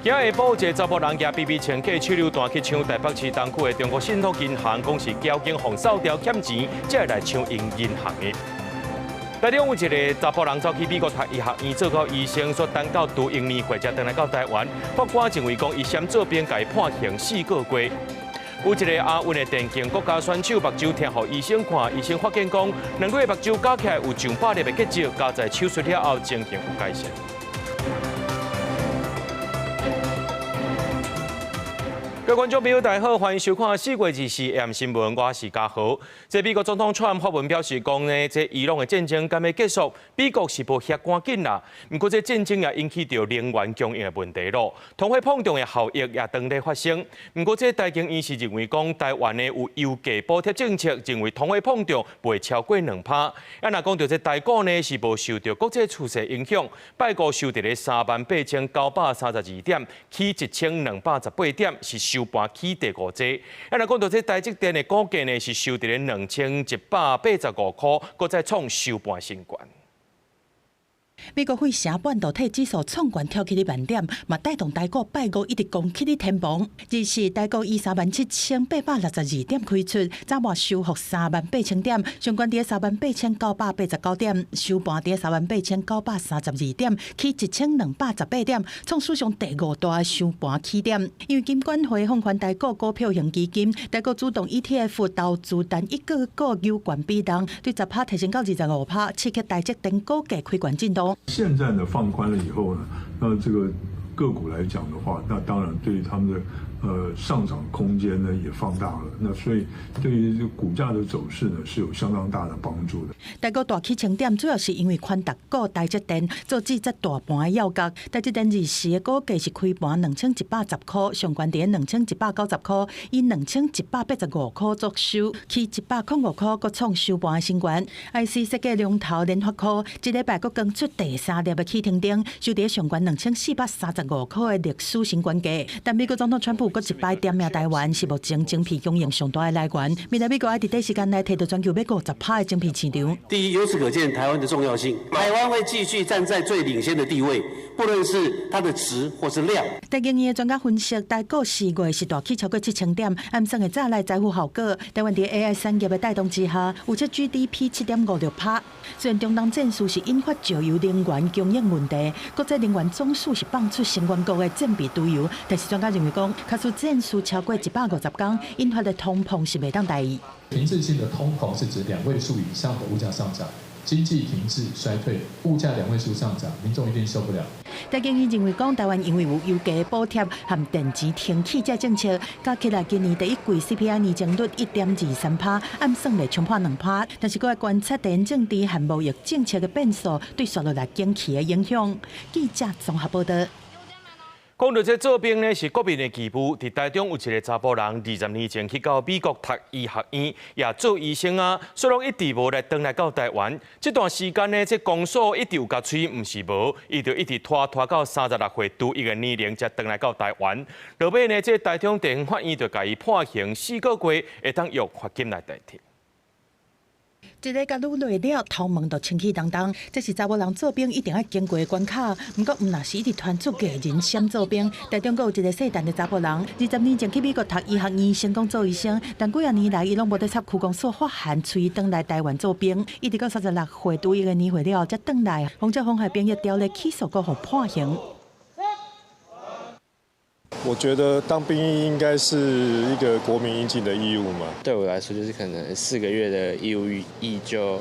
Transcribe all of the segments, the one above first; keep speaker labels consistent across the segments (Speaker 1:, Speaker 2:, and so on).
Speaker 1: 今下晡一个查埔人舉 BB 槍計手榴彈去搶台北市東區的中國信託銀行，講是交警予掃牢欠錢，才會來搶𪜶銀行的。台中有一个查埔人走去美國讀醫學院做到醫生，煞等到除役年歲才轉來到台灣。法官認為講伊閃做兵，共伊判刑4個月。有一個亞運的電競國家選手目睭聽予醫生看，醫生發現講2個月目睭加起來有上百粒的結石，加在手術了後情形有改善。各位觀眾朋友，大家好，歡迎收看4月24 AM 新聞，我是嘉豪。這美國總統川普發文表示講呢，這伊朗的戰爭敢欲結束，美國是無遐趕緊啦。毋過這戰爭也引起著能源供應的問題咯，通貨膨脹的效益也當咧發生。毋過這台經院是認為講，台灣呢有油價補貼政策，認為通貨膨脹袂超過2%。啊，若講著這台股呢是無受著國際趨勢影響，拜五收佇咧38,932點，起1,218點，是收盤起第五濟。啊，若講著這台積電的股價呢，是收佇咧2,185塊，閣再創收盤新高。
Speaker 2: 美國費城半導體指數創懸跳起1萬點，嘛帶動台股拜五一直攻起咧天棚。日時台股以37,862點開出，早晚收復38,000點，上懸佇38,989點，收盤佇38,932點，起1,218點，創史上第五大收盤起點。因為金管會放寬台股股票型基金、台股主動 ETF 投資單一個股有關比重，對10%提升到25%，刺激台積電股價開懸震盪。
Speaker 3: 現在呢放寬了以後呢，那這個個股來講的話，那當然對於他們的上漲空間呢也放大了，那所以對於這個股價的走勢呢是有相當大的幫助的。
Speaker 2: 台股大起千點，主要是因為寬達股台積電做這隻大盤的要角。台積電日時的股價是開盤2,110塊，上懸佇2,190塊，以2,185塊作收，起105塊，閣創收盤新高。IC 設計龍頭聯發科，這禮拜閣扛出第三粒的啟停燈，收佇上懸2,435塊的歷史新高價。但美國總統川普閣一擺點名台灣是目前晶片供應上大的來源，未來美國愛佇短時間內提著全球欲50%的晶片市場。
Speaker 4: 第一，由此可見台灣的重要性，台灣會繼續站在最領先的地位，不論是它的質或是量。
Speaker 2: 台經院的專家分析，台股4月是大起超過7,000點，按算會帶來財富效果。台灣佇 AI 產業的帶動之下，預測 GDP 7.56%。雖然中東戰事是引發石油能源供應問題，國際能源總署是放出成員國的戰備貯油，但是專家認為講，假使戰事超過150天，引發的通膨是袂當大意。
Speaker 5: 停滯性的通膨是指兩位數以上的物價上漲，經濟停滯衰退，物價兩位數上漲，民眾一定受不了。
Speaker 2: 台經院認為講，台灣因為有油價補貼和電池停氣這政策，加起來今年第一季 CPI 年增率1.23%，按算會衝破2%。但是閣愛觀察地緣政治和貿易政策的變數對紲落來景氣的影響。記者綜合報道。
Speaker 1: 講著這做兵呢，是國民的義務。佇台中有一個查埔人，20年前去到美國讀醫學院，也做醫生啊，煞攏一直無來轉來到台灣。這段時間呢，這公所一直有共催，毋是無，伊就一直拖拖到36歲除役的年齡，才轉來到台灣。落尾呢，這台中地方法院就共伊判刑4個月，會當用罰金來代替。
Speaker 2: 一个共女落了，頭毛就清氣當當。這是查某人做兵一定愛經過的關卡。毋過，毋若是一直傳出藝人閃做兵。台中閣有一個姓陳的查埔人，20年前去美國讀醫學院，成功做醫生，但幾仔年來，伊攏無咧插區公所發函催伊轉來台灣做兵。一直到36歲除役的年歲了後，才轉來。予這妨害兵役條例起訴，閣予判刑。
Speaker 6: 我覺得當兵役應該是一個國民應盡的義務嘛。
Speaker 7: 對我來說，就是可能4個月的義務役就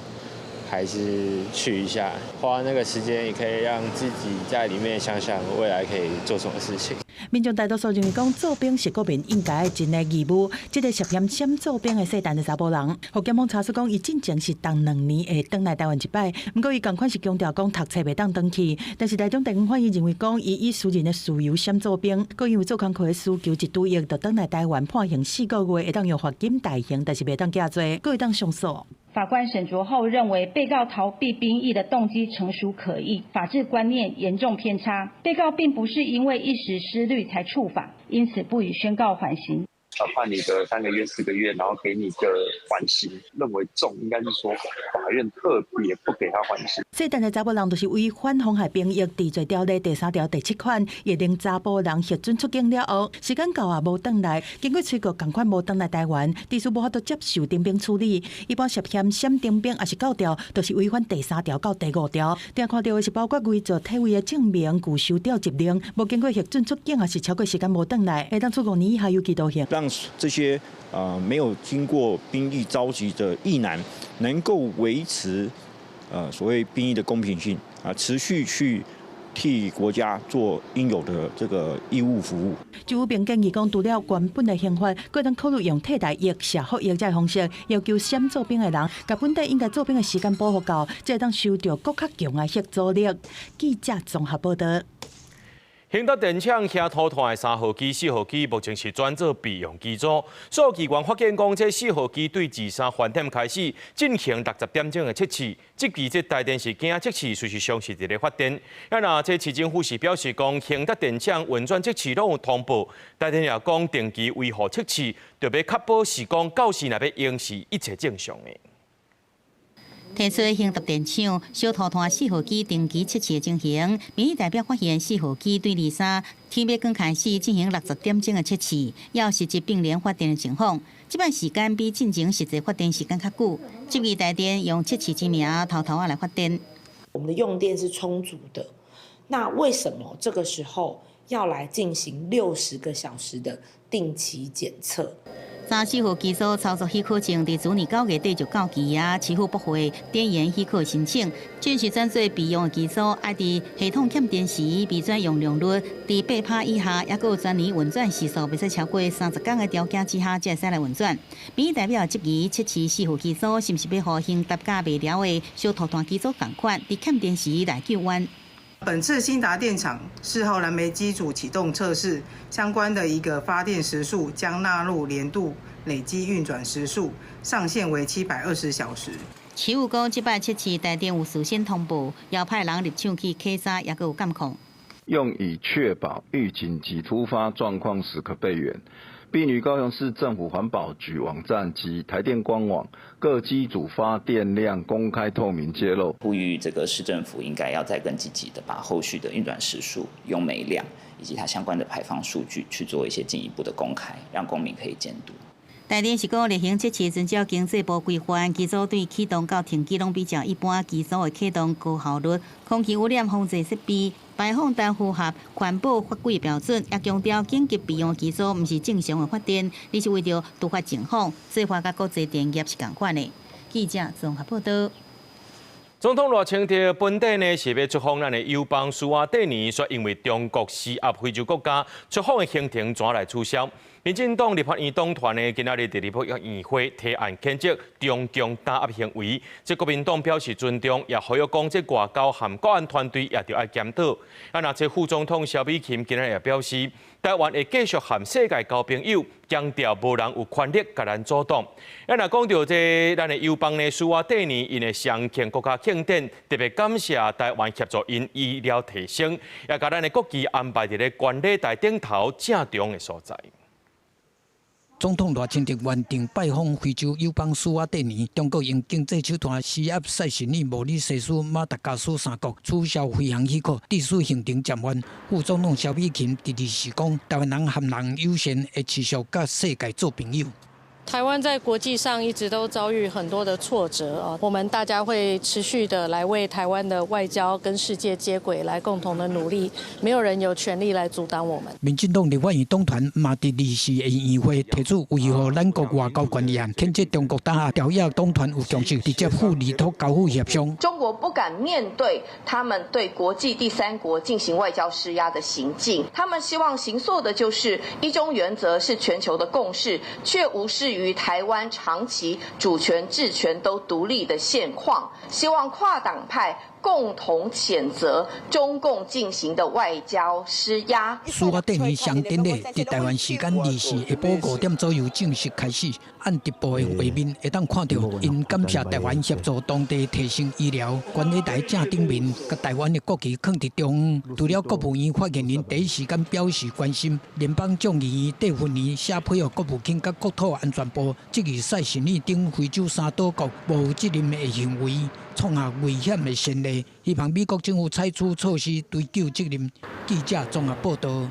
Speaker 7: 還是去一下，花那個時間也可以讓自己在裡面想想未來可以做什麼事情。
Speaker 2: 民眾大多數認為講做兵是國民應該盡的義務。這個涉嫌閃做兵的姓陳的查埔人，予檢方查出講，伊進前是逐2年會轉來台灣一擺。毋過伊仝款是強調講讀冊袂當轉去。但是台中地方法院認為講，伊以私人的事由閃做兵，閣因為做工課的需求一除役就轉來台灣判刑四個月，會當用罰金代刑，但是袂當加罪，閣會當上訴。
Speaker 8: 法官審酌後認為，被告逃避兵役的動機誠屬可疑，法治觀念嚴重偏差。被告並不是因為一時失慮才觸法，因此不予宣告緩刑。
Speaker 9: 判你個3個月、4個月，然後給你個緩刑，認為重應該是說法院特別不給他緩刑。
Speaker 2: 細漢的查埔人就是違反妨害兵役治罪條例第三條第七款，會令查埔人核准出境了後，時間到啊無轉來，經過催告仝款無轉來台灣，致使無法度接受徵兵處理。一般涉嫌閃徵兵抑是勾調，就是違反第三條到第五條。定看著的是包括偽造體位的證明、拒收調集令，無經過核准出境，抑是超過時間無轉來，會當處5年以下有期徒刑。
Speaker 10: 讓這些沒有經過兵役召集的役男，能夠維持所謂兵役的公平性啊，持續去替國家做應有的這個義務服務。
Speaker 2: 就有並建議講，除了原本的刑罰，閣當考慮用替代役、社福役這方式，要求閃做兵的人，共本底應該做兵的時間補予夠，才會當收著閣較強的嚇阻力。記者綜合報導。
Speaker 1: 興達電廠遐塗炭的三號機、四號機，目前是轉做備用機組。數據員發現講，這四號機對23翻點開始進行60點鐘的測試，這期這台電是經測試，事實上是佇咧發電。啊，若這市政府是表示講，興達電廠運轉測試攏有通報，台電也講定期維護測試，著欲確保是講到時若欲用是一切正常的。
Speaker 11: 提出興達電廠小塗炭四號機定期測試的情形，民意代表發現四號機對23天欲光開始進行60點鐘的測試，猶實際並聯發電的情況。這擺時間比進前實際發電時間較久，質疑台電用測試之名偷偷仔來發電。
Speaker 12: 我們的用電是充足的，那為什麼這個時候要來進行60個小時的定期檢測？
Speaker 11: 三四號機組操作許可證佇去年9月底就到期啊，市府駁回展延許可申請，正式轉做備用的機組，愛佇系統欠電時，備轉容量率佇8趴以下，抑閣有全年運轉時數袂使超過30工的條件之下，才會使來運轉。民意代表質疑測試四號機組是毋是欲予興達佮麥寮的小塗炭機組仝款，佇欠電時來救援。
Speaker 13: 本次興達電廠四號燃煤機組啟動測試相關的一個發電時數將納入年度累計運轉時數，上限為720小時。
Speaker 11: 市府講，這擺測試台電有事先通報，要派人入廠去檢查，抑閣有監控，
Speaker 14: 用以確保遇緊急突發狀況時可備援，並於高雄市政府環保局網站及台電官網各機組發電量公開透明揭露。
Speaker 15: 呼籲這個市政府應該要再更積極的把後續的運轉時數、用煤量以及它相關的排放數據去做一些進一步的公開，讓公民可以監督。
Speaker 11: 台電是講例行測試遵照經濟部規範，機組對啟動到停機攏比照一般機組的啟動高效率，空氣污染防治設備排放單符合環保法規標準，也強調緊急備用機組毋是正常的發電，而是為著突發情況，做法佮國際電業是仝款的。記者綜合報導。
Speaker 1: 總統賴清德本底呢是欲出訪咱的友邦蘇瓦蒂尼，卻因為中國施壓非洲國家出訪的行程轉來取消。民進黨立法院黨團呢，今仔日佇立法院會提案譴責中共打壓行為，這國民黨表示尊重，也呼籲講這外交和國安團隊也著愛檢討。啊，若這副總統蕭美琴今仔日也表示，台灣會繼續和世界交朋友，強調無人有權力共咱阻擋。啊，若講著這咱的友邦呢，蘇瓦蒂尼𪜶的雙慶國家慶典，特別感謝台灣協助𪜶醫療提升，也共咱的國旗安排佇咧觀禮台頂頭正中的所在。
Speaker 16: 總統賴清德原定拜訪非洲友邦蘇瓦蒂尼，中國用經濟手段施壓塞舌爾、毛里西斯、馬達加斯三國取消飛航許可，致使行程暫緩。副總統蕭美琴佇二時講，台灣人和人友善，會持續佮世界做朋友。
Speaker 17: 台灣在國際上一直都遭遇很多的挫折啊，我們大家會持續的來為台灣的外交跟世界接軌，來共同的努力，沒有人有權利來阻擋我們。
Speaker 16: 民進黨立法院黨團嘛佇二四的院會提出維護咱國外交權議案，譴責中國打壓朝野黨團有共識，直接赴立托交付協商。
Speaker 18: 中國不敢面對他們對國際第三國進行外交施壓的行徑，他們希望形塑的就是一中原則是全球的共識，卻無視於台灣長期主權、治權都獨立的現況，希望跨黨派共同譴責中共進行的外交施壓。
Speaker 16: 蘇瓦蒂尼雙典禮佇台灣時間24下晡5點左右正式開始。按直播的畫面會當看著，𪜶感謝台灣協助當地提升醫療，懸佇台正頂面，共台灣的國旗囥佇中央。除了國務院發言人第一時間表示關心，聯邦眾議院戴芬妮寫批予國務卿佮國土安全部，質疑塞舌爾等非洲三島國無責任的行為，創下危險的先例，希望美國政府採取措施追究責任。記者綜合報道。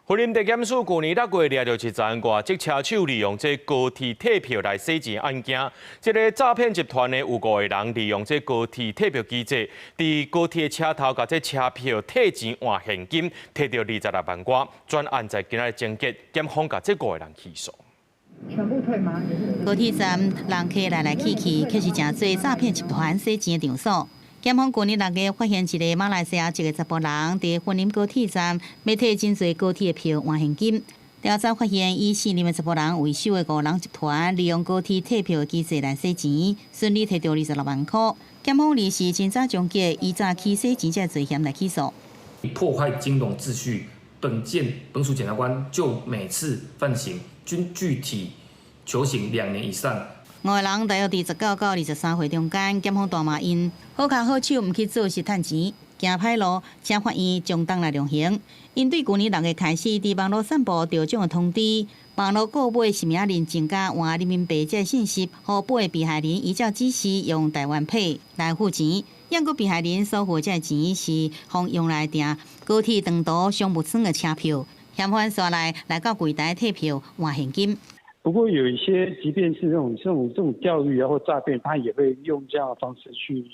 Speaker 1: 雲林地檢署舊年6月掠著一欉外籍車手利用這高鐵退票來洗錢案件，這个詐騙集團呢有五個人利用這高鐵退票機制，佇高鐵車頭共這車票退錢換現金，提著26萬外，專案在今仔日終結，檢方共這五個人起訴。
Speaker 13: 全部退嗎？
Speaker 11: 高鐵站人客來來去去，卻是成做詐騙集團洗錢的場所。檢方舊年6月發現一个馬來西亞籍的查埔人，佇雲林高鐵站欲退真濟高鐵的票換現金。調查發現，以四名查埔人為首的五人集團，利用高鐵退票的機制來洗錢，順利提著26萬塊。檢方律師真早終結，依詐欺洗錢這罪嫌來起訴。
Speaker 19: 破壞金融秩序，本件本署檢察官就每次犯行均具體求刑2年以上。
Speaker 11: 五个人大約佇19到23歲中間，檢方大罵𪜶好跤好手，毋去做是趁錢，行歹路，請法院將當來量刑。𪜶對舊年6月開始，佇網路散布中獎的通知，網路購買實名認證佮換人民幣這信息，予八个被害人依照指示用台灣 Pay 來付錢。毋過被害人所付這錢是予用來訂高鐵長途商務艙的車票，嫌犯煞來來到櫃台退票換現金。
Speaker 20: 不過有一些，即便是這種釣魚啊或詐騙，他也會用這樣的方式去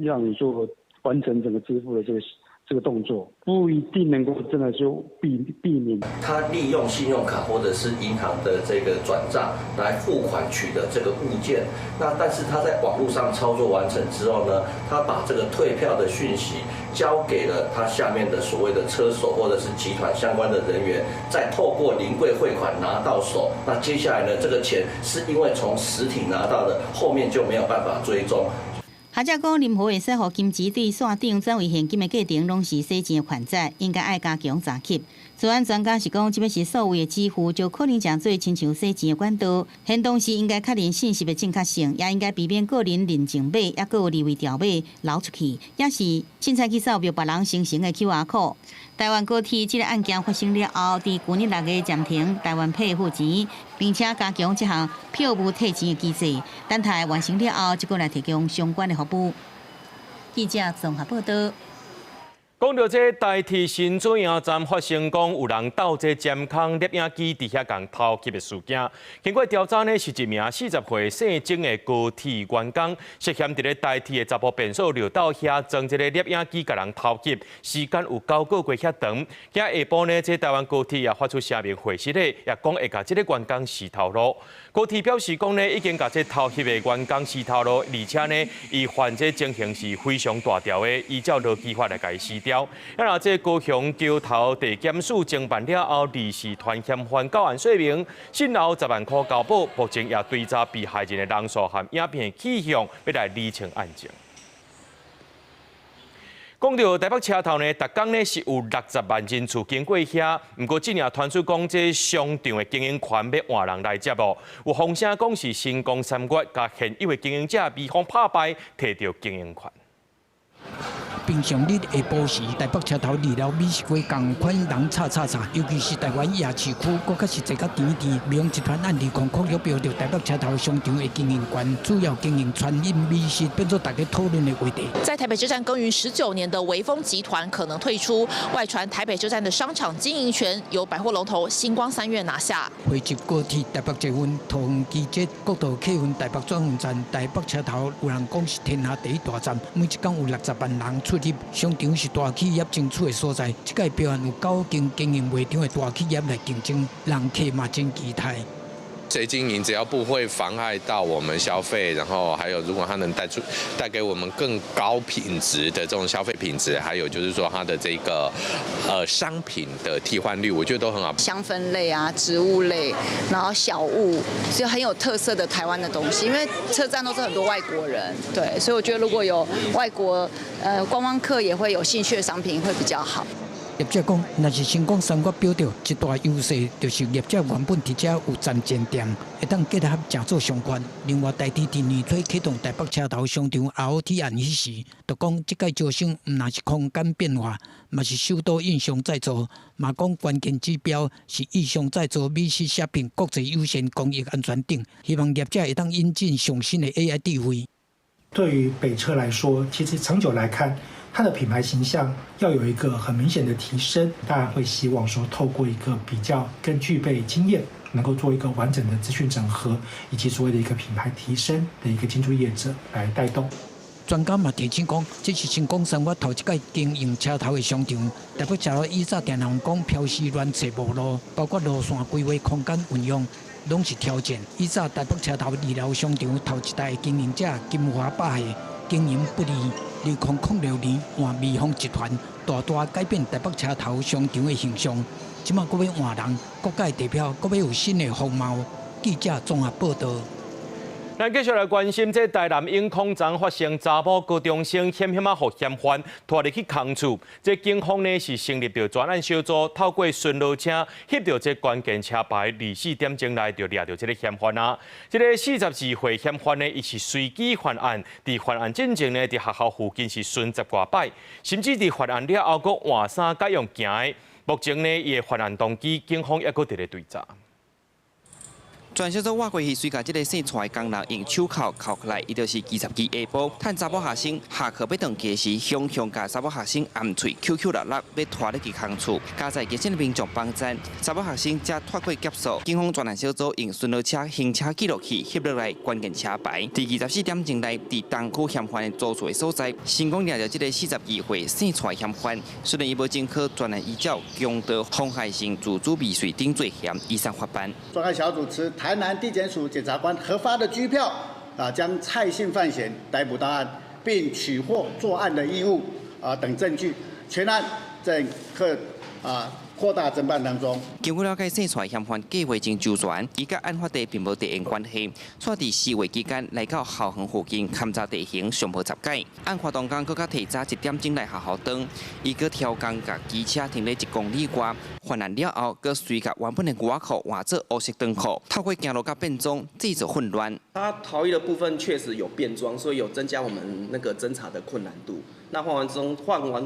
Speaker 20: 讓你做完成整個支付的這個動作，不一定能夠真的就避免。
Speaker 21: 他利用信用卡或者是銀行的這個轉賬來付款取得這個物件，那但是他在網絡上操作完成之後呢，他把這個退票的訊息交給了他下面的所謂的車手或者是集團相關的人員，再透過臨櫃匯款拿到手。那接下來呢，這個錢是因為從實體拿到的，後面就沒有辦法追蹤。
Speaker 11: 學者講，任何會使予金錢對線頂轉為現金的過程，攏是洗錢的環節，應該愛加強查緝。資安專家是講，這欲是數位的支付，就可能成做親像洗錢的管道。行動時應該確認信息的正確性，也應該避免個人認證碼，抑閣有二維條碼流出去，抑是凊彩去掃描別人生成的 QR code。台灣高鐵這个案件發生了後，佇舊年6月暫停台灣 Pay 付錢，並且加強這項票務退錢的機制。等待完成了後，才閣來提供相關的服務。記者綜合報道。
Speaker 1: 講著這台鐵新水營站發生講有人鬥這監控攝影機佇遐共偷翕的事件，經過調查呢，是一名40歲姓鍾的高鐵員工，涉嫌佇咧台鐵的查埔變所樓道遐裝這个攝影機，共人偷翕，時間有9個月遐長。今下晡呢，這台灣高鐵也發出聲明回釋咧，也講會共這个員工死頭路。高鐵表示講呢，已經共這偷翕的員工死頭路，而且呢，伊犯這情形是非常大條的，依照勞基法來共伊辭掉。啊，若這高雄橋頭地檢署偵辦了後，二四團嫌犯到案說明，訊後10萬塊交保，目前也追查被害人的人數和影片去向，欲來釐清案情。講著台北車頭呢，逐工呢是有60萬人次經過遐，毋過這領傳出講這商場的經營權欲換人來接哦，有風聲講是新光三越共現有的經營者美方拍牌提著經營權。
Speaker 16: 平常日下晡時，台北車頭二樓美食街仝款人吵吵吵，尤其是台灣夜市區，閣較是濟甲甜甜。美方集團按2000約標著台北車頭商場的經營權，主要經營餐飲美食，變做大家討論的話題。
Speaker 22: 在台北車站耕耘19年的微風集團可能退出，外傳台北車站的商場經營權由百貨龍頭新光三越拿下。
Speaker 16: 匯集高鐵台北捷運、桃園機捷、國道客運台北轉運站、台北車頭，有人講是天下第一大站，每一工有60萬人出入，商場是大企業爭取的所在。這屆表現有九間經營賣場的大企業來競爭，人客嘛真期待。
Speaker 3: 誰經營只要不會妨礙到我們消費，然後還有如果它能帶給我們更高品質的這種消費品質，還有就是說它的這個商品的替換率，我覺得都很好。
Speaker 4: 香氛類啊，植物類，然後小物，就很有特色的台灣的東西。因為車站都是很多外國人，對，所以我覺得如果有外國觀光客也會有興趣的商品會比較好。
Speaker 16: 業者講，若是星光三月標著一大優勢，就是業者原本佇遮有站前店，會當結合誠做相關。另外，台鐵佇年初啟動台北車頭商場 ROT 案彼時，就講這屆招生毋但是空間變化，嘛是首都印象再造。嘛講關鍵指標是意象再造、美食食品、國際優先、公益安全等，希望業者會當引進上新的 AI 智慧。
Speaker 23: 對於北車來說，其實長久來看，它的品牌形象要有一個很明顯的提升，當然會希望說透過一個比較更具備經驗，能夠做一個完整的資訊整合，以及所謂的一個品牌提升的一個進駐業者來帶動。
Speaker 16: 專家嘛提醒講，這是星光三月頭一擺經營車頭的商場，台北車頭以早定人講飄時亂設無路，包括路線規劃、空間運用，攏是挑戰。以早台北車頭二樓商場頭一代經營者金華百貨經營不利。2006年換微風集團，大大改變台北車頭商場的形象。這馬閣欲換人，各界地標閣欲有新的風貌。記者綜合報道。
Speaker 1: 咱繼續來關心，這台南永康昨發生查某高中生險險仔予嫌犯拖入去空厝，這警方呢是成立著專案小組，透過巡邏車翕著這關鍵車牌，24點鐘內就掠著這个嫌犯啊。這个42歲嫌犯呢，伊是隨機犯案，佇犯案進前呢，佇學校附近是巡十外擺，甚至佇犯案了後，閣換衫改用行的。目前呢，伊的犯案動機，警方猶閣佇咧追查。
Speaker 24: 專小組挖過去，隨共這个姓蔡的工人用手銬銬起來，伊就是22支下晡，趁查某學生下課欲轉家時，雄雄共查某學生掩喙抾抾搦搦，欲拖入去空厝。佳哉熱心的民眾幫贊，查某學生才脫過劫數。警方專案小組用巡邏車行車記錄器翕落來關鍵車牌，佇24點鐘內，佇東區嫌犯的租厝的所在，成功掠著這个42歲姓蔡嫌犯。雖然伊無前科，專案依照強盜、妨害性自主未遂等罪嫌，移送法辦。
Speaker 25: 專案小組持台南地檢署檢察官核發的拘票，將蔡姓犯嫌逮捕到案，並取獲作案的衣物等證據，全案正可擴大偵辦當中。
Speaker 24: 根據了解，姓蔡嫌犯計劃真周全，伊佮案發地並無地緣關係。煞佇4月期間來到校園附近勘查地形，上無十擺。案發當天，閣較提早1點鐘來學校轉，伊閣挑工共機車停咧1公里外。犯案了後，閣隨共原本的牛仔褲換做烏色長褲，透過行路佮變裝，製造混亂。
Speaker 26: 他逃逸的部分確實有變裝，所以有增加我們那個偵查的困難度。那換完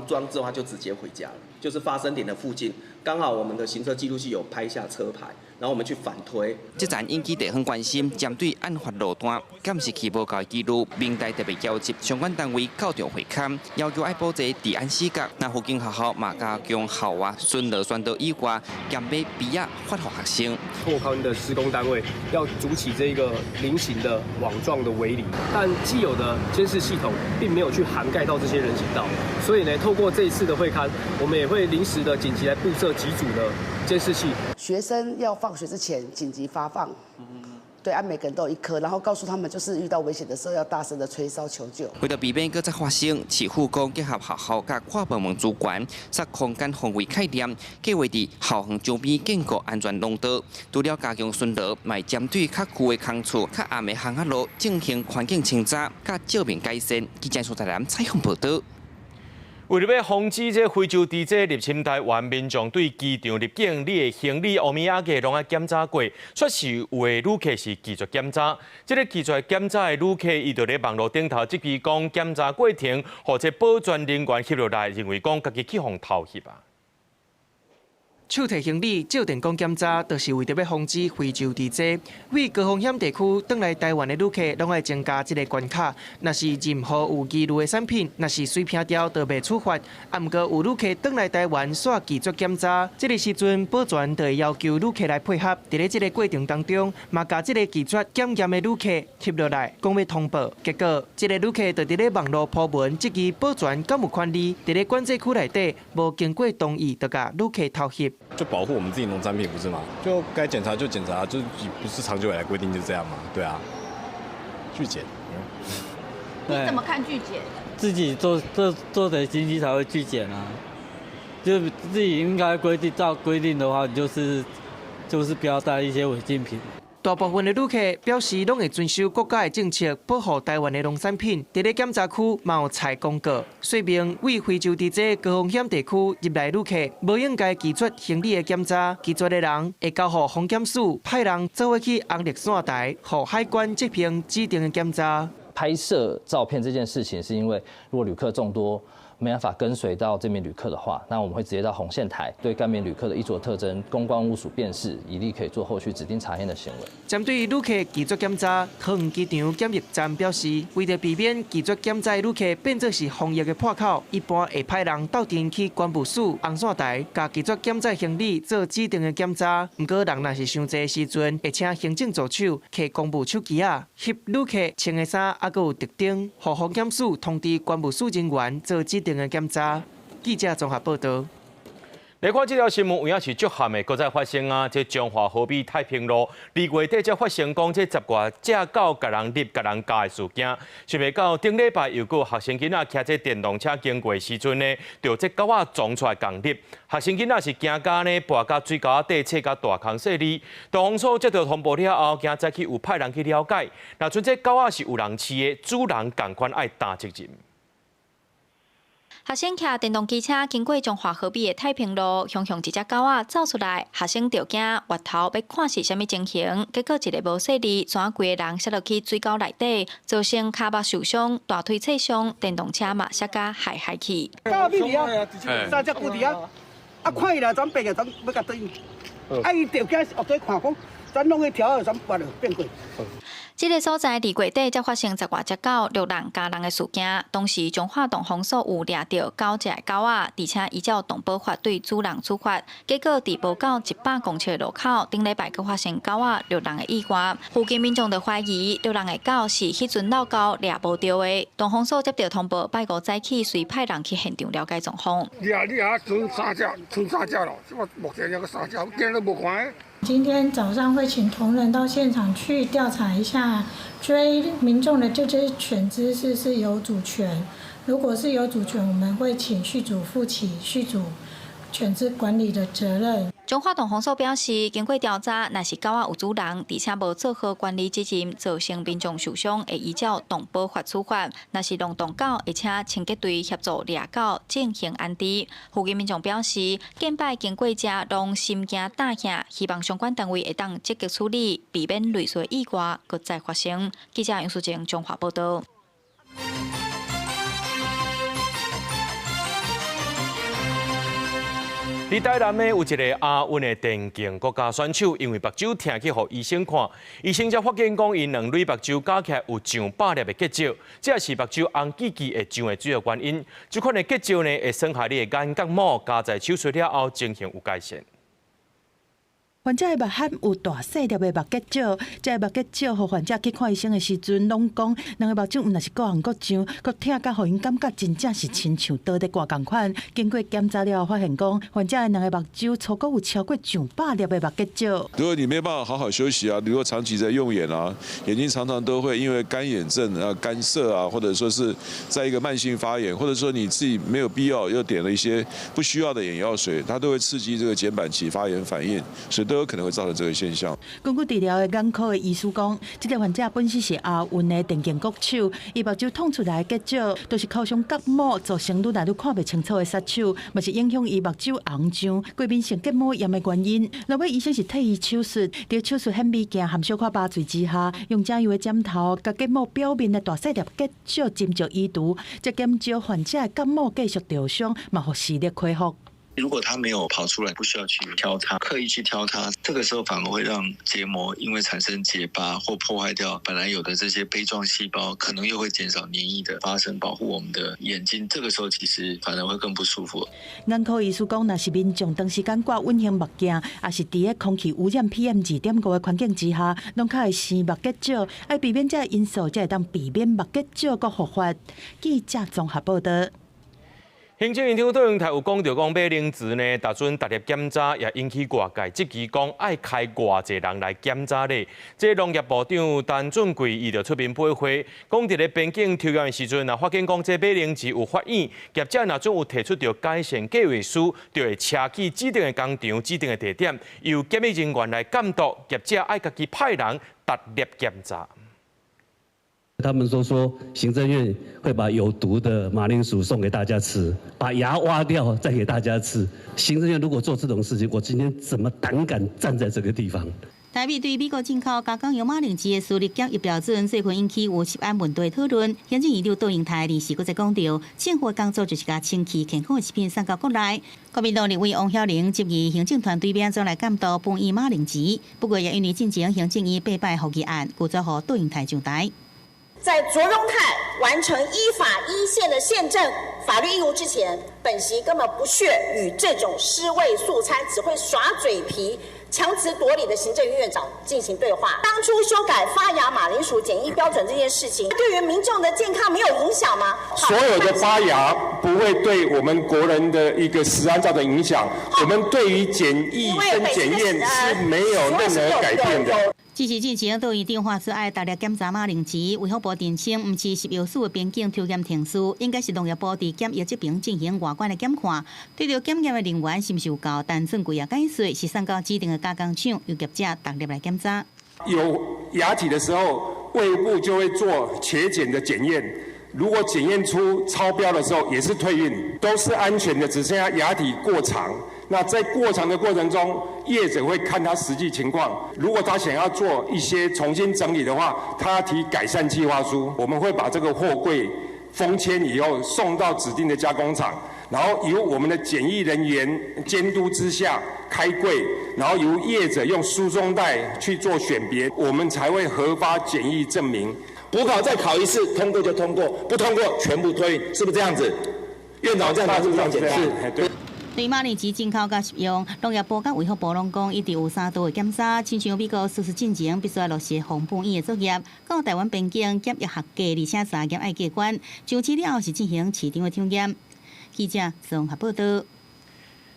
Speaker 26: 裝之後，他就直接回家了，就是發生點的附近，剛好我們的行車記錄器有拍下車牌，然後我們去反推。
Speaker 24: 這陣引起地方關心，針對案發路段監視器無夠記錄，民代特別邀集相關單位到場會勘，要求愛保持治安死角。那附近學校嘛加強校外巡邏宣導以外，兼買筆仔發予學生。
Speaker 27: 拓寬的施工單位要築起這個菱形的網狀的圍籬，但既有的監視系統並沒有去涵蓋到這些人行道，所以呢，透過這一次的會勘，我們也會臨時的緊急來佈設幾組的監視器。
Speaker 28: 學生要放學之前緊急發放，對，啊，每個人都有一顆，然後告訴他們，就是遇到危險的時候要大聲的吹哨求救。
Speaker 24: 為著避免閣再發生，市府講結合學校佮跨部門資源，設空間方位概念，計劃佇校園周邊建構安全廊道。除了加強巡邏，嘛會針對較舊的空厝、較暗的巷仔路進行環境清查、佮照明改善。記者蘇台南採訪報導。
Speaker 1: 為著欲防止這非洲豬瘟入侵台灣，民眾對機場入境，你的行李、烏物仔嘅攏愛檢查過，煞是有的旅客是拒絕檢查。這个拒絕檢查的旅客，伊就佇網路頂頭質疑講，檢查過程予這保全人員翕落來，認為講家己去予偷翕啊。
Speaker 29: 手提行李照電光檢查，就是為著欲防止非洲豬瘟。為高風險地區轉來台灣的旅客，攏愛增加這个關卡。若是任何有疑慮的產品，若是隨便掉，就袂處罰。啊，毋過有旅客轉來台灣，煞拒絕檢查，這个時陣保全就會要求旅客來配合。佇咧這个過程當中，嘛共這个拒絕檢驗的旅客翕落來，講欲通報。結果，這个旅客就佇咧網路 po 文質疑保全敢有權利佇咧管制區內底無經過同意，就共旅客偷翕。
Speaker 2: 就保護我們自己農產品，不是嗎？就該檢查就檢查，就不是長久以來規定就這樣嘛？對啊，拒檢。
Speaker 5: 你怎麼看拒檢？
Speaker 6: 自己做的經濟才會拒檢啊，就自己應該規定照規定的話，就是不要帶一些違禁品。
Speaker 29: 大部分的旅客表示，攏會遵守國家的政策，保護台灣的農產品。佇咧檢查區嘛有採公告，說明對非洲佇這高風險地區入來旅客，無應該拒絕行李的檢查。拒絕的人會交予防檢署派人做伙去紅綠線台，予海關執行指定的檢查。
Speaker 7: 拍攝照片這件事情，是因為如果旅客眾多，沒辦法跟隨到這名旅客的話，那我們會直接到紅線台對該名旅客的衣著特徵、公關物屬辨識，以利可以做後續指定查驗的行為。
Speaker 29: 針對旅客拒絕檢查，桃園機場檢疫站表示，為著避免拒絕檢查的旅客變作是防疫的破口，一般會派人鬥陣去關務署紅線台，共拒絕檢查行李做指定的檢查。毋過人若是傷濟的時陣，會請行政助手提公務手機仔，翕旅客穿的衫，猶閣有特徵，予防檢署通知關務署人員做指定的檢查。記者綜合報導。
Speaker 1: 來看這條新聞，有影是足譀的，閣再發生啊！這彰化河美太平路2月底才發生講這10外隻狗共人獵、共人咬的事件。想袂到頂禮拜又閣有學生囡仔騎這電動車經過的時陣呢，著這狗仔衝出來共獵。學生囡仔是驚甲呢，跋到水溝仔底，切甲大空細膩。動防署接到通報了後，今早起有派人去了解。若賰這狗仔是有人飼的，主人仝款愛擔責任。
Speaker 8: 學生騎電動機車經過彰化河美的太平路，雄雄一隻狗仔走出來，學生就驚，回頭欲看是啥物情形，結果一个無細膩，怎規个人摔落去水溝內底，造成跤目受傷、大腿挫傷，電動車嘛摔甲害害去。
Speaker 9: 狗咪佇遐，三隻龜佇遐，啊看伊來怎變個，怎欲共對？啊伊就驚學做看講，咱攏去調怎跋落變過。
Speaker 8: 這个所在2月底才發生10外隻狗掠人咬人的事件，當時彰化動防署有掠著9隻狗仔，而且依照動保法對主人處罰。結果佇無夠100公尺的路口，頂禮拜閣發生狗仔掠人的意外，附近民眾就懷疑掠人的狗是彼陣落溝掠無著的。動防署接到通報，拜五早起隨派人去現場了解狀況。
Speaker 10: 掠掠賰三隻，賰三隻咯，我目前抑閣三隻，今日無看。
Speaker 12: 今天早上會請同仁到現場去調查一下，追民眾的這隻犬隻是是有主權。如果是有主權，我們會請飼主負起飼主犬隻管理的責任。
Speaker 8: 彰化動防署表示，經過調查，若是狗仔有主人，而且無做好管理責任，造成民眾受傷，會依照動保法處罰。若是浪蕩狗，會請清潔隊協助掠狗進行安置。附近民眾表示，近擺經過遮攏心驚膽怯，希望相關單位會當積極處理，避免類似意外閣再發生。記者楊淑靜彰化報導。
Speaker 1: 佇台南呢，有一個亞運的電競國家選手，因為目睭疼去予醫生看，醫生才發現講，伊兩蕊目睭加起來有上百粒的結石，這也是目睭紅記記會上的主要原因。這款的結石呢，會損害你的眼角膜，加在手術了後，情形有改善。
Speaker 14: 患者的目頇有大細粒的目結石，這个目結石，予患者去看醫生的時陣，攏講兩个目睭毋但是閣紅閣脹，閣疼甲予𪜶感覺真正是親像刀佇割仝款。經過檢查了後，發現講患者的兩个目睭粗國有超過上百粒的目結石。
Speaker 30: 如果你沒辦法好好休息啊，如果長期在用眼啊，眼睛常常都會因為乾眼症啊、乾澀啊，或者說是在一個慢性發炎，或者說你自己沒有必要又點了一些不需要的眼藥水，它都會刺激這個瞼板起發炎反應，所以都有可能會造成這個現象。
Speaker 14: 根據治療的眼科的醫師講，這個患者本身是亞運的電競國手，伊目睭痛出來的結石，就是箍傷角膜，造成愈來愈看袂清楚的殺手，嘛是影響伊目睭紅脹、過敏性結膜炎的原因。落尾醫生是替伊手術，佇手術顯微鏡含小可麻醉之下，用醬油的針頭，共結膜表面的大細粒結石針石移除，這減少患者的角膜繼續受傷，嘛予視力恢復。
Speaker 31: 如果它沒有跑出來，不需要去挑它，刻意去挑它，這個時候反而會讓結膜因為產生結疤或破壞掉本來有的這些杯狀細胞，可能又會減少黏液的發生，保護我們的眼睛。這個時候其實反而會更不舒服。
Speaker 14: 眼科醫師講，若是民眾長時間掛隱形目鏡，也是佇个空氣污染 PM2.5的環境之下，攏較會生目結石，愛避免這个因素，才會當避免目結石閣復發。記者綜合報導。
Speaker 1: 行政院長卓榮泰有講著講馬鈴薯呢，逐陣逐粒檢查也引起外界質疑，講愛開偌濟人來檢查咧。這農業部長陳俊貴伊就出面回話，講佇咧邊境抽驗的時陣，若發現講這馬鈴薯有發現，業者若準有提出著改善計劃書，就會車去指定的工廠、指定的地點，由檢疫人員來監督，業者愛家己派人逐粒檢查。
Speaker 3: 他們都說行政院會把有毒的馬鈴薯送給大家吃，把牙挖掉再給大家吃。行政院如果做這種事情，我今天怎麼膽敢站在這個地方？
Speaker 4: 台美對美國進口加工用馬鈴薯的私立檢疫標準，最近引起有食安問題討論。行政院長卓榮泰臨時閣再講著，政府的工作就是共清氣健康的食品送到國內。國民黨立委王曉玲質疑行政團隊欲按怎來監督分醫馬鈴薯，不過也因為進前行政院八擺予議案，拒絕予卓榮泰上台。
Speaker 11: 在卓榮泰完成依法依憲的憲政法律義務之前，本席根本不屑與這種屍位素餐、只會耍嘴皮、強詞奪理的行政院院長進行對話。當初修改發芽馬鈴薯檢疫標準這件事情，對於民眾的健康沒有影響嗎？
Speaker 13: 所有的發芽不會對我們國人的一個食安造成影響。我們對於檢疫跟檢驗是沒有任何改變的。
Speaker 4: 只是進前都院長喊出愛逐粒檢查馬鈴薯，衛福部澄清，毋是食藥署的邊境抽驗程序，應該是農業部佇檢疫這邊進行外觀的檢看。對著檢驗的人員是毋是有夠？陳俊貴也解釋，是送到指定的加工廠，由業者獨立來檢查。
Speaker 13: 有芽體的時候，衛部就會做茄檢的檢驗。如果檢驗出超標的時候，也是退運，都是安全的，只剩下芽體過長。那在過長的過程中，業者會看他實際情況。如果他想要做一些重新整理的話，他提改善計劃書，我們會把這個貨櫃封籤以後送到指定的加工廠，然後由我們的檢疫人員監督之下開櫃，然後由業者用輸送帶去做選別，我們才會核發檢疫證明。
Speaker 15: 補考再考一次，通過就通過，不通過全部退運，是不是這樣子？院長這樣子是不是這樣解釋？
Speaker 13: 對。
Speaker 4: 對馬鈴薯進口佮食用，農業部佮衛福部攏講，一直有三道的檢查，親像美國實施進前必須落實防本院的作業，到台灣邊境檢疫合格，而且查驗愛過關，上市了後是進行市場的抽驗。記者綜合報道。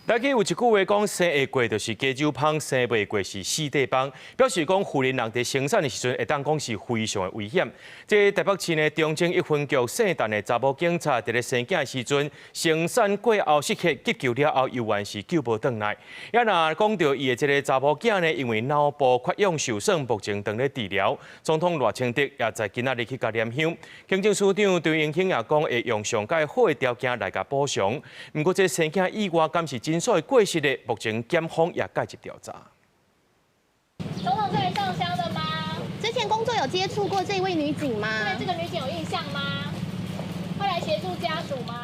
Speaker 1: 來去有一句話講，生會過就是加州芳，生袂過是四塊枋，表示講婦人佇生產的時陣，會當講是非常的危險。這台北市呢，中正一分局姓陳的查某警察，佇咧生囝的時陣，生產過後失血急救了後，猶原是救無轉來。也若講著伊的這个查某囝呢，因為腦部缺氧受損，目前正咧治療。總統賴清德也在今仔日去共念香。警政署長張榮興也講，會用上蓋好的條件來共補償。毋過這生囝意外，敢是診所的過失的，目前檢方也介入調查。
Speaker 17: 總統是來上香的嗎？
Speaker 5: 之前工作有接觸過這位女警嗎？
Speaker 17: 對這個女警有印象嗎？會來協助家屬嗎？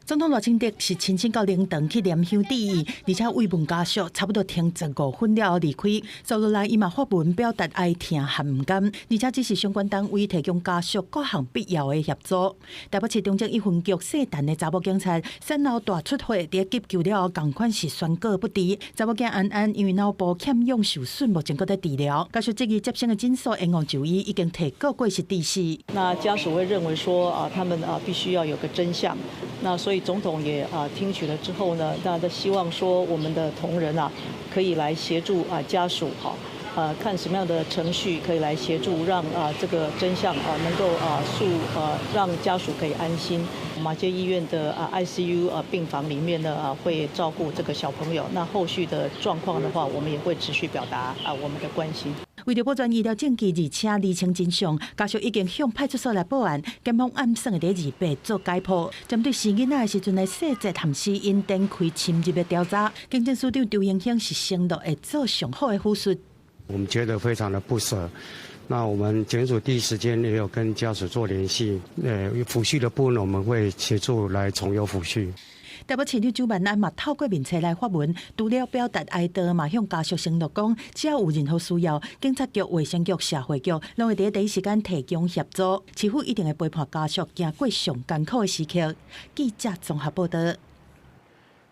Speaker 14: 總統賴清德是親身到靈堂去念香致意，而且慰問家屬，差不多停15分了後離開。接落來，伊嘛發文表達哀痛和毋甘，而且指示相關單位提供家屬各項必要的協助。台北市中正一分局姓陳的查某警察，產後大出血，佇急救了後，仝款是宣告不治。查某囝安安因為腦部欠氧受損，目前閣在治療。家屬質疑接生的診所延誤就醫，已經提告過失致死。
Speaker 18: 那家屬會認為說啊，他們啊必須要有個真相。那所以總統也啊聽取了之後呢，那他希望說我們的同仁啊可以來協助啊家屬哈，看什麼樣的程序可以來協助，讓啊這個真相啊能夠啊速啊讓家屬可以安心。馬偕醫院的啊 ICU 啊病房裡面呢啊會照顧這個小朋友。那後續的狀況的話，我們也會持續表達啊我們的關心。
Speaker 14: 為著保全醫療證據，而且釐清真相，家屬已經向派出所來報案，檢方按算會佇28做解剖。針對生囡仔的時陣的細節和死因展開深入的調查。警政署長張榮興是承諾會做上好的輔述。
Speaker 19: 我們覺得非常的不捨。那我們警署第一時間也有跟家屬做聯繫，撫恤的部分我們會協助來從優撫恤。
Speaker 14: 台北市長蔣萬安嘛透過面冊來發文，除了表達哀悼，嘛向家屬承諾講，只要有任何需要，警察局、衛生局、社會局攏會佇第一時間提供協助，市府一定會陪伴家屬行過上艱苦的時刻。記者綜合報道。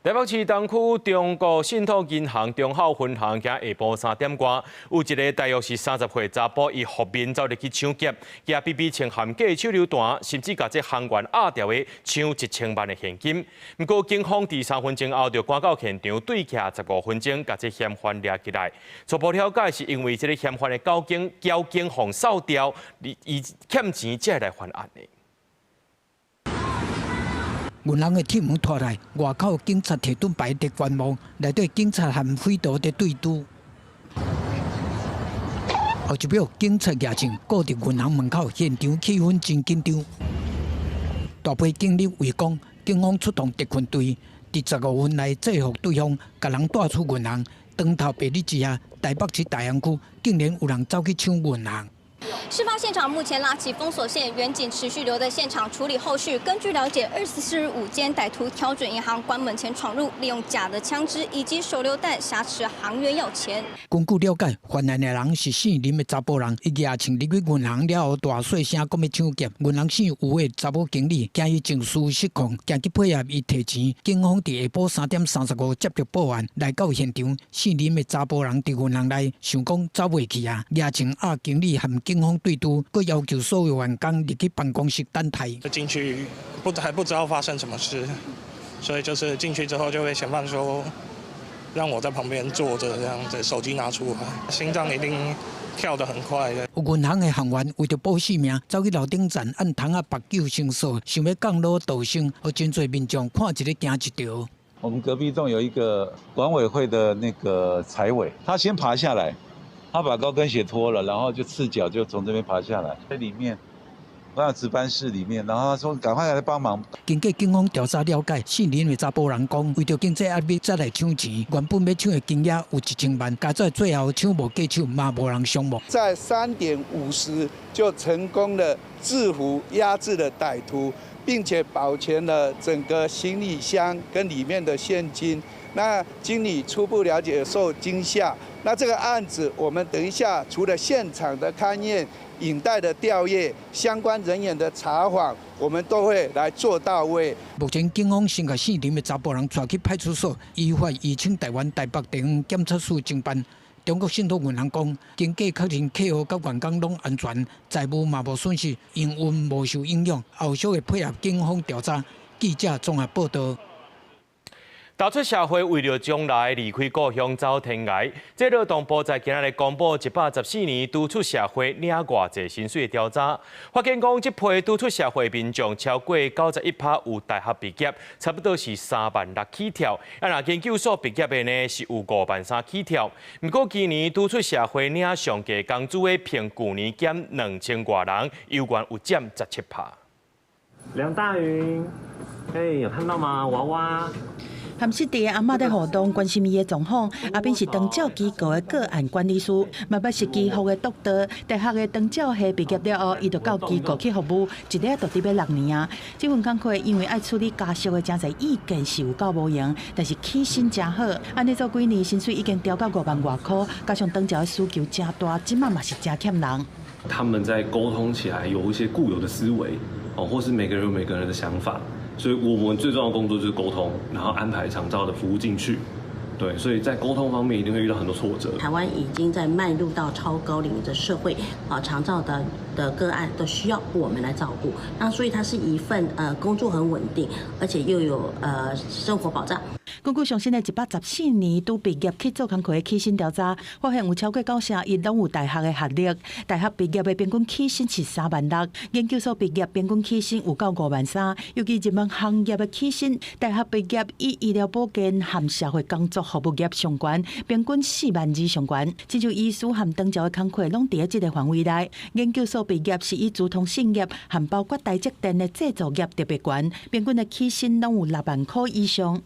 Speaker 1: 台北市東區中國信託銀行忠孝分行今下晡3點外，有一个大約是30歲查埔，伊覆面走入去搶劫，舉 BB 槍含假手榴彈，甚至共這行員壓牢的搶1000萬的現金。毋過警方佇3分鐘後就趕到現場，對徛15分鐘，共這嫌犯掠起來。初步了解是因為這个嫌犯的交警交警予掃掉，伊欠錢才會來犯案的。
Speaker 2: 銀行的鐵門拖來，外口警察提盾牌佇觀望，內底警察和匪徒佇對峙。後一秒，警察舉槍顧佇銀行門口，現場氣氛真緊張。大批警力圍攻，警方出動特訓隊，佇15分內制服對方，共人帶出銀行。光頭白日之下，台北市大安區竟然有人走去搶銀行。
Speaker 16: 事發現場目前拉起封鎖線，員警持續留在現場處理後續。根據了解，245間歹徒挑準銀行關門前闖入，利用假的槍支以及手榴彈挾持行員要錢。
Speaker 2: 根據了解，犯案的人是姓林的查埔人，伊舉槍入去銀行了後，大細聲講欲搶劫。銀行姓吳的查某經理驚伊情緒失控，行去配合伊提錢。警方佇下晡3點35接到報案，來到現場，姓林的查埔人佇銀行內想講走袂去啊，舉槍壓經理和警方對峙，閣要求所有員工入去辦公室等待。
Speaker 20: 進去不還不知道發生什麼事，所以就是進去之後就被嫌犯說，讓我在旁邊坐着這樣子，手機拿出來，心臟一定跳得很快的。
Speaker 2: 有銀行的行員為著保性命，走去樓頂層按窗仔縛救繩索，想欲降落逃生，予真濟民眾看一个驚一趒。
Speaker 21: 我們隔壁棟有一個管委會的那個財委，他先爬下來。他把高跟鞋脫了，然後就赤腳就從這邊爬下來，在裡面，那值班室裡面，然後他說趕快來幫忙。
Speaker 2: 經過警方調查了解，姓林的查埔人講，為著經濟壓力才來搶錢，原本欲搶的金額有1000萬，佳哉最後搶無過手，嘛無人傷亡。
Speaker 22: 在3點50就成功的制服壓制了歹徒，並且保全了整個行李箱跟裡面的現金。那經理初步了解受驚嚇。那這個案子，我們等一下除了現場的勘驗、影帶的調閱、相關人員的查訪，我們都會來做到位。
Speaker 2: 目前警方先共姓林的查埔人帶去派出所，依法移請台灣台北地方檢察署偵辦。中國信託銀行講，經過確認客戶佮員工攏安全，財物嘛無損失，營運無受影響，後續會配合警方調查。記者綜合報道。
Speaker 1: 踏出社會，為著將來離開故鄉走天涯。這勞動部在今仔日公布114年拄出社會領偌濟薪水的調查，發現講這批拄出社會民眾超過91%有大學畢業，差不多是3萬6起跳。啊，若研究所畢業的呢，是有5萬3起跳。毋過今年拄出社會領上低工資的平舊年減2000外人，猶原有佔17%。
Speaker 23: 梁大雲，哎，有看到嗎？娃娃。
Speaker 14: 和失智的阿嬤咧互動，關心伊的狀況。阿斌是長照機構的個案管理師，嘛捌是基福的督導。大學的長照系畢業了後，伊就到機構去服務，一咧就佇欲6年啊。這份工課因為愛處理家屬的誠濟意見是有夠無閒，但是起薪誠好。按呢做幾年，薪水已經調到5萬外箍，加上長照的需求誠大，這馬嘛是誠欠人。
Speaker 24: 他們在溝通起來有一些固有的思維，哦，或是每個人有每個人的想法。所以我們最重要的工作就是溝通，然後安排長照的服務進去。對，所以在溝通方面一定會遇到很多挫折。
Speaker 25: 台灣已經在邁入到超高齡的社會，啊，長照的個案都需要我們來照顧。那所以它是一份工作很穩定，而且又有生活保障。
Speaker 14: 根據上新的114年拄畢業去做工課的起薪調查，發現有超過91%攏有大學的學歷。大學畢業的平均起薪是3萬6，研究所畢業平均起薪有到5萬3。尤其熱門行業的起薪，大學畢業以醫療保健和社會工作服務業上懸，平均4萬2上懸。親像醫師和長照的工課攏佇這个範圍內。研究所畢業是以資通訊業和包括台積電的製造業特別懸，平均的起薪攏有6萬箍以上。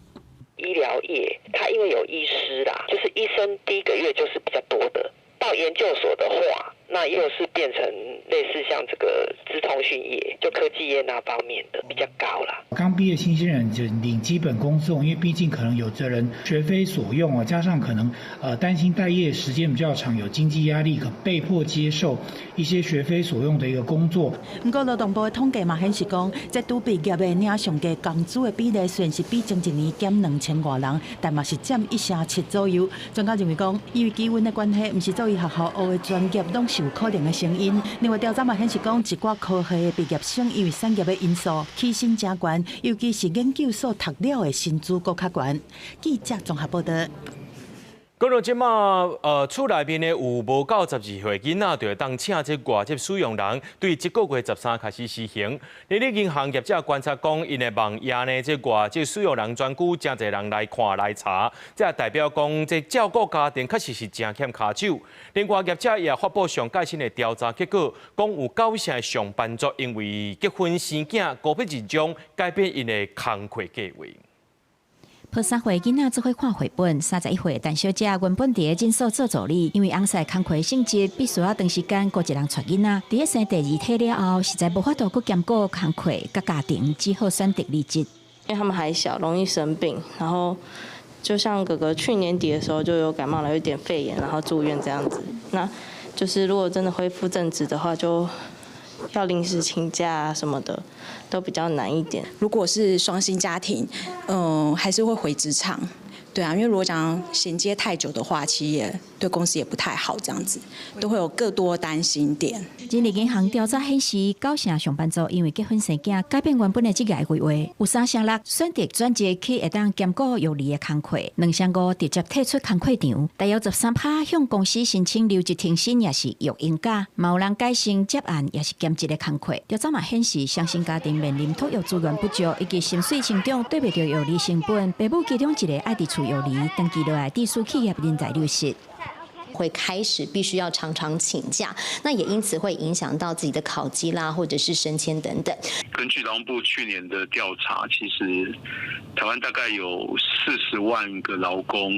Speaker 26: 醫療業，他因為有醫師啦，就是醫生第一個月就是比較多的。到研究所的話，那又是變成類似像這個資通通讯业，就科技业那方面的比较高啦。
Speaker 6: 剛畢業新鮮人就領基本工資，因為畢竟可能有的人學非所用啊，加上可能擔心待業時間比較長，有經濟壓力，可被迫接受一些學非所用的一個工作。
Speaker 14: 毋過勞動部的統計嘛顯示講，這拄畢業的領上低工資的比例雖然是比前一年減2000外人，但嘛是佔1成7左右。專家認為講，因為機運的關係，毋是做伊學校學的專業攏是有可能的成因。另外調查嘛顯示講，一寡科系的畢業生因為產業的因素，起薪誠懸，尤其是研究所讀了的薪資閣較懸。記者綜合報道。
Speaker 1: 講到這馬，厝內面呢有無夠12歲囡仔，就會當請這外籍使用人，對這個月13開始施行。人力銀行業者觀察講，𪜶的網頁呢，這外籍使用人專區誠濟人來看來查，這代表講這照顧家庭確實是誠欠跤手。另外業者也發布上蓋新的調查結果，講有9成的上班族因為結婚生囝，孤僻認章，改變𪜶的工課計劃。
Speaker 7: 抱3歲囡仔做伙看繪本，31歲陳小姐原本佇咧診所做助理，因為翁婿工課性質，必須要長時間顧一人帶囡仔。佇咧生第二胎了後，實在無法度閣兼顧工課佮家庭，只好選擇離職。
Speaker 8: 因為他們還小，容易生病，然後就像哥哥去年底的時候就有感冒了，有點肺炎，然後住院這樣子。那就是如果真的恢復正職的話，就要臨時請假啊什麼的，都比較難一點。
Speaker 9: 如果是雙薪家庭，還是會回職場，對啊，因為如果講銜接太久的話，其實也對公司也不太好，這樣子都會有更多擔心點。
Speaker 7: 人力銀行調查顯示，9成上班族因為結婚生囝，改變原本的職業規劃，有3成6選擇轉職去會當兼顧育兒的工課，2成5直接退出工課場，大約13%向公司申請留職停薪，抑是育嬰假，嘛有人改成接案，抑是兼職的工課。調查嘛顯示，雙薪家庭面臨托育資源不足，以及薪水成長對袂著育兒成本，父母其中一個愛佇厝育兒，長期落來致使企業人才流失。
Speaker 10: 會開始必須要常常請假，那也因此會影響到自己的考績啦，或者是升遷等等。
Speaker 12: 根據勞動部去年的調查，其實台灣大概有40萬個勞工，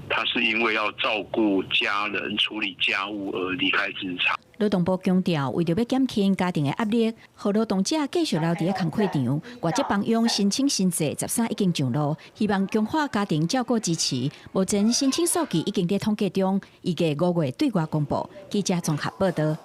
Speaker 12: 他是因為要照顧家人、處理家務而離開職場。
Speaker 7: 勞動部強調，為著欲減輕家庭的壓力，予勞動者繼續留佇咧工課場，外籍幫傭申請新制13已經上路，希望強化家庭照顧支持。目前申請數據已經佇統計中，預計5月對外公布。記者綜合報道。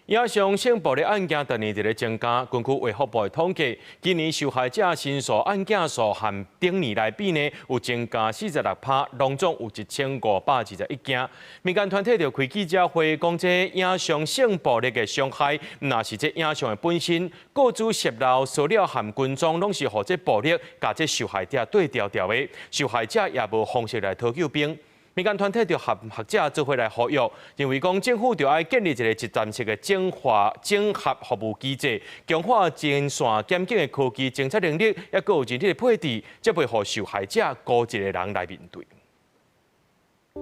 Speaker 1: 影像性暴力案件逐年佇咧增加。根據衛福部的統計，今年受害者申訴案件數和頂年來比呢，有增加46%，攏總有1521件。民間團體就開記者會，講這影像性暴力的傷害，毋但是這影像的本身，雇主洩漏、騷擾和跟蹤，攏是予這暴力共這受害者對調調的，受害者也無方式來討救兵。民間團體就和學者做伙來呼籲，認為講政府著愛建立一個一站式的整化整合服務機制，強化前線檢警的科技偵測能力，抑閣有人力的配置，才袂予受害者孤一個人來面對。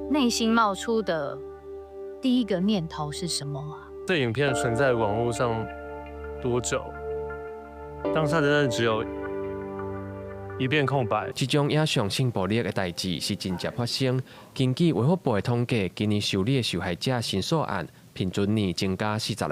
Speaker 27: 內心冒出的第一個念頭是什麼啊？
Speaker 28: 這影片存在網絡上多久？當下真的只有一片空白。
Speaker 29: 這種影像性暴力的代誌是真正發生。根據衛福部的統計，今年受理的受害者申訴案，平均年增加46%。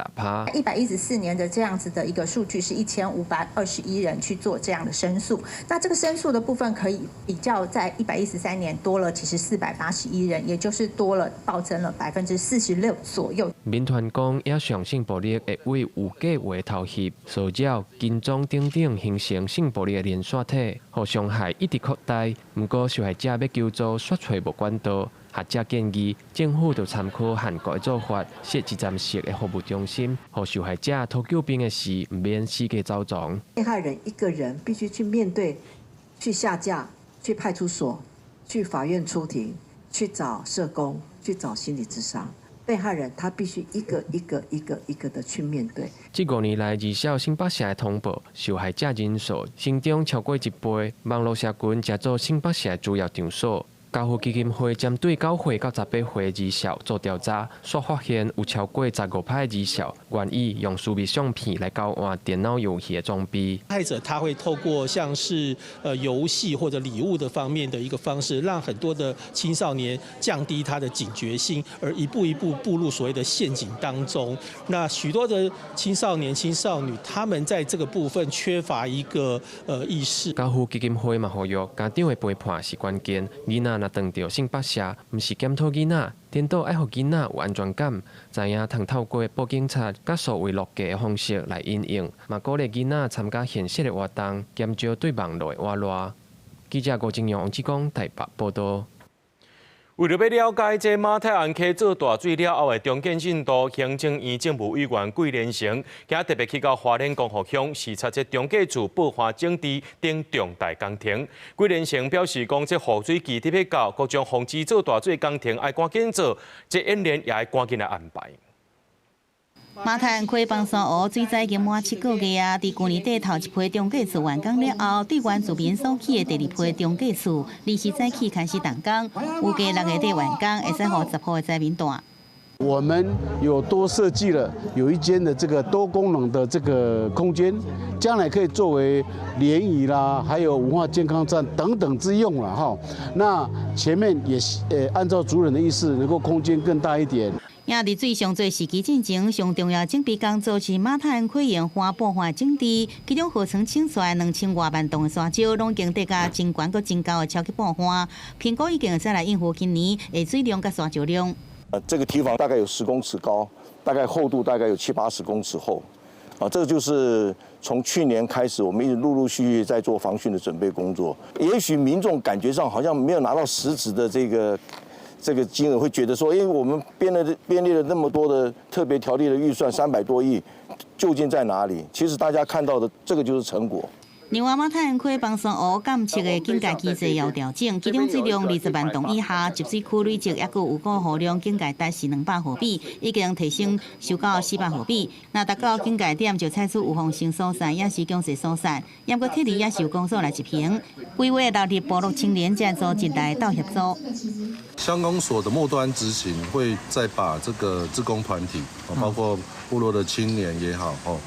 Speaker 30: 114年的這樣子的一個數據是1521人去做這樣的申訴，那這個申訴的部分可以比較在113年多了，其實481人，也就是多了暴增了46%左右。
Speaker 29: 民團講，影像性暴力會為有計劃偷翕、騷擾、跟蹤等等形成性暴力的連鎖體，予傷害一直擴大。毋過受害者欲求助，卻揣無管道。學者建議政府著參考韓國的做法，設一站式的服務中心，予受害者討救兵的時，毋免四界走傱。
Speaker 31: 被害人一個人必須去面對、去下架、去派出所、去法院出庭、去找社工、去找心理諮商。被害人他必須一個一個一個一個的去面對。
Speaker 29: 這5年來，二小新北市的通報受害者人數成長超過一倍，網路社群成做新北市的主要場所。家父基金會針對9歲到18歲兒少做調查，煞發現有超過15趴兒少願意用私密相片來交換電腦遊戲的裝備。
Speaker 3: 害者他會透過像是遊戲或者禮物的方面的一個方式，讓很多的青少年降低他的警覺性，而一步一步步入所謂的陷阱當中。那許多的青少年、青少女，他們在這個部分缺乏一個意識。
Speaker 29: 家父基金會嘛呼籲，家長的陪伴是關鍵。囡仔若當著性剝削，毋是檢討囡仔，顛倒愛予囡仔有安全感，知影通透過報警察佮數位落架的方式來因應，嘛鼓勵囡仔參加現實的活動，減少對網路的倚賴。記者郭正陽、王志剛台北報導。
Speaker 1: 為著欲了解這馬太鞍溪做大水了後的重建進度，行政院政務委員桂連成今仔特別去到花蓮光復鄉視察這重建厝報花整治等重大工程。桂連成表示講，這雨水期欲到，各種防止做大水工程愛趕緊做，這演練也愛趕緊來安排。
Speaker 4: 馬太鞍溪枋山湖水災已經滿7個月啊！佇舊年底頭一批重建厝完工了後，對原住民所起的第二批重建厝，二時早起開始動工，預計6月底完工，會使予10戶的災民住。
Speaker 5: 我們有多設計了有一間的這個多功能的這個空間，將來可以作為聯誼啦，還有文化健康站等等之用了哈。那前面也是按照主人的意思，能夠空間更大一點。
Speaker 4: 也佇水上濟時期進前，上重要準備工作是馬太鞍溪沿岸布岸整治，其中河床清出來2000外萬噸的沙石，攏已經疊甲真懸閣真高的超級布岸，評估已經會使來應付今年的水量佮沙石量。
Speaker 11: 這個堤防大概有10公尺高，大概厚度大概有七八十公尺厚，啊，這個就是從去年開始，我們一直陸陸續續在做防汛的準備工作。也許民眾感覺上好像沒有拿到實質的這個金額，會覺得說，因為我們編列了那麼多的特別條例的預算300多億，究竟在哪裡？其實大家看到的這個就是成果。
Speaker 4: 另外，馬太鞍溪枋山湖監測的警戒機制也有調整，其中水量20萬噸以下，集水區累積抑閣有五雨量警戒值是200毫米，已經提升修到400毫米。若達到警戒點，就採取預防性疏散，抑是強制疏散。毋過撤離也是由公所來執行。規劃納入部落青年這組織來鬥協助。
Speaker 13: 鄉公所的末端執行會再把這個志工團體，包括部落的青年也好，哦。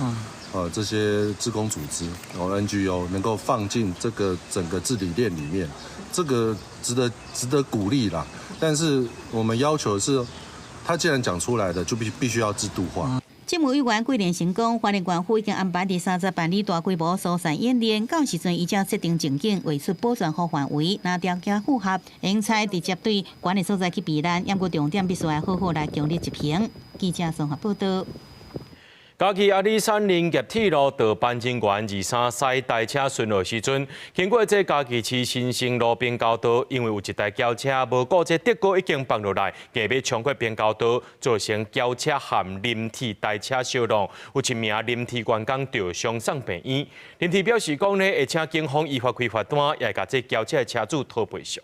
Speaker 13: 這些志工組織哦 NGO 能夠放進這個整個治理鏈裡面，這個值得鼓勵啦。但是我們要求的是，他既然講出來的，就必須要制度化。
Speaker 4: 政務委員桂連成講，花蓮縣府已經安排佇30辦理大規模疏散演練，到時陣依照設定情境，畫出保全好範圍，若條件符合，會使直接對懸的所在去避難。毋過重點必須愛好好來強力執行。記者綜合報導。
Speaker 1: 嘉義阿里山林業鐵路道班人員23駛台車巡邏時陣，經過這嘉義市新生路平交道，因為有一台轎車無顧這竹篙已經放落來，硬欲衝過平交道，造成轎車和林鐵台車相撞，有一名林鐵員工著傷送病院。林鐵表示講呢，會請警方依法開罰單，也會共這轎車的車主討賠償。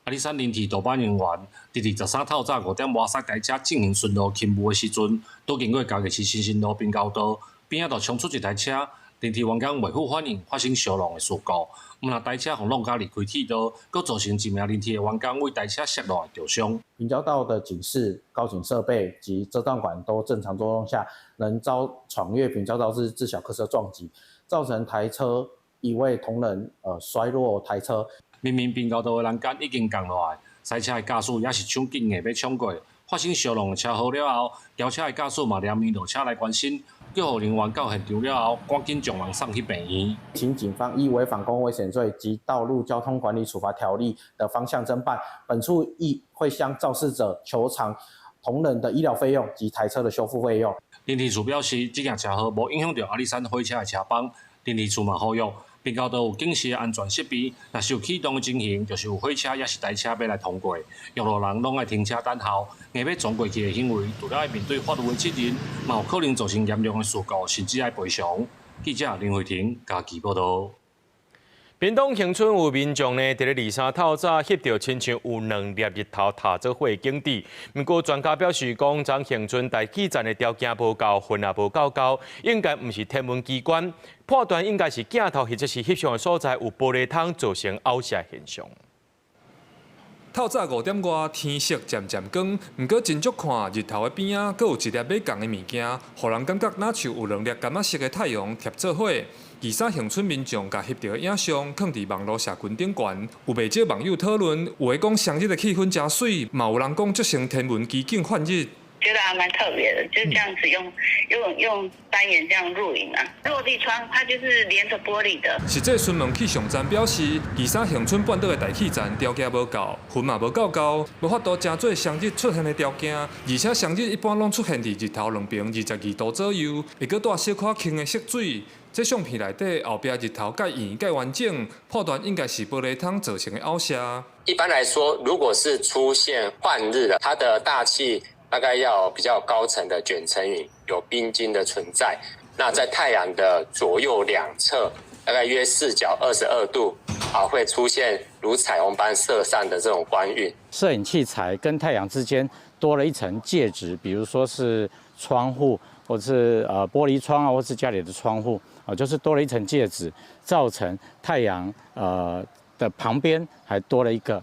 Speaker 15: 阿里山林鐵道班人員佇23透早5點外駛台車進行巡邏勤務的時陣，拄經過嘉義市新生路平交道，邊仔就衝出一台車，林鐵員工袂赴反應，發生相撞的事故。毋但台車予挵甲離開鐵道，閣造成一名林鐵的員工為台車摔落來著傷。
Speaker 16: 平交道的警示、告警設備及遮斷管都正常作用下，仍遭闖越平交道之小客車撞擊，造成台車一位同仁摔落台車。
Speaker 15: 明明平交道的欄杆已經降落來，賽車的駕駛也是搶緊硬欲衝過，發生相撞的車禍了後，轎車的駕駛嘛連連落車來關心，救護人員到現場了後，趕緊將人送去病院。
Speaker 16: 請警方依違反公共危險罪及道路交通管理處罰條例的方向偵辦，本處亦會向肇事者求償同仁的醫療費用及台車的修復費用。
Speaker 15: 林鐵處表示，這件車禍無影響著阿里山火車的車班，林鐵處嘛呼籲。平交道有警示的安全設備，若是有啟動的情形，就是有火車抑是台車欲來通過，用路人攏愛停車等候，硬欲撞過去的行為，除了愛面對法律的責任，嘛有可能造成嚴重的事故，甚至愛賠償。記者林慧婷嘉義報導。
Speaker 1: 屏東恆春有民眾呢，佇咧23透早翕著親像有兩粒日頭踏做伙景致。毋過專家表示講，昨恆春大氣層的條件無夠，雲也無夠高，應該毋是天文奇觀，判斷應該是鏡頭或者是翕相的所在有玻璃窗造成拗射現象。
Speaker 2: 透早5點外，天色漸漸光，毋過真足看日頭的邊仔，閣有一粒欲仝的物件，予人感覺若像有兩粒柑仔色的太陽疊做伙。二三恆春民眾共翕著的影像，囥佇網路社群頂懸，有袂少網友討論，有的講雙日的氣氛誠媠，嘛有人講足像天文奇景幻日。
Speaker 17: 覺得還蠻特別的，就這樣子用單眼這樣錄影啊。落地窗它就是連著玻璃的。
Speaker 2: 實際詢問氣象站表示，二三恆春半島的大氣層條件無夠，雲嘛無夠厚，無法度成做雙日出現的條件。而且雙日一般攏出現佇日頭兩爿22度左右，會閣帶小可輕的色水。這相片內底後壁日頭蓋圓蓋完整，判斷應該是玻璃窗造成的拗射。
Speaker 18: 一般來說，如果是出現幻日了，它的大氣大概要比較高層的捲層雲，有冰晶的存在。那在太陽的左右兩側，大概約視角22度，啊，會出現如彩虹般射散的這種光暈。
Speaker 16: 攝影器材跟太陽之間多了一層介質，比如說是窗戶，或是玻璃窗啊，或是家裡的窗戶啊，就是多了一層介質，造成太陽的旁邊還多了一個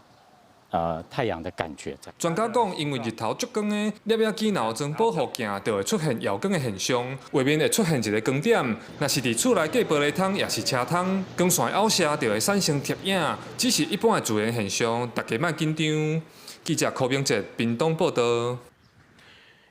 Speaker 16: 太陽的感覺。
Speaker 2: 專家講，因為日頭足光的，攝影機若有裝保護鏡，就會出現耀光的現象，畫面會出現一個光點。若是佇厝內隔玻璃窗，抑是車窗，光線拗射就會產生疊影，只是一般的自然現象，大家莫緊張。記者柯明哲屏東報導。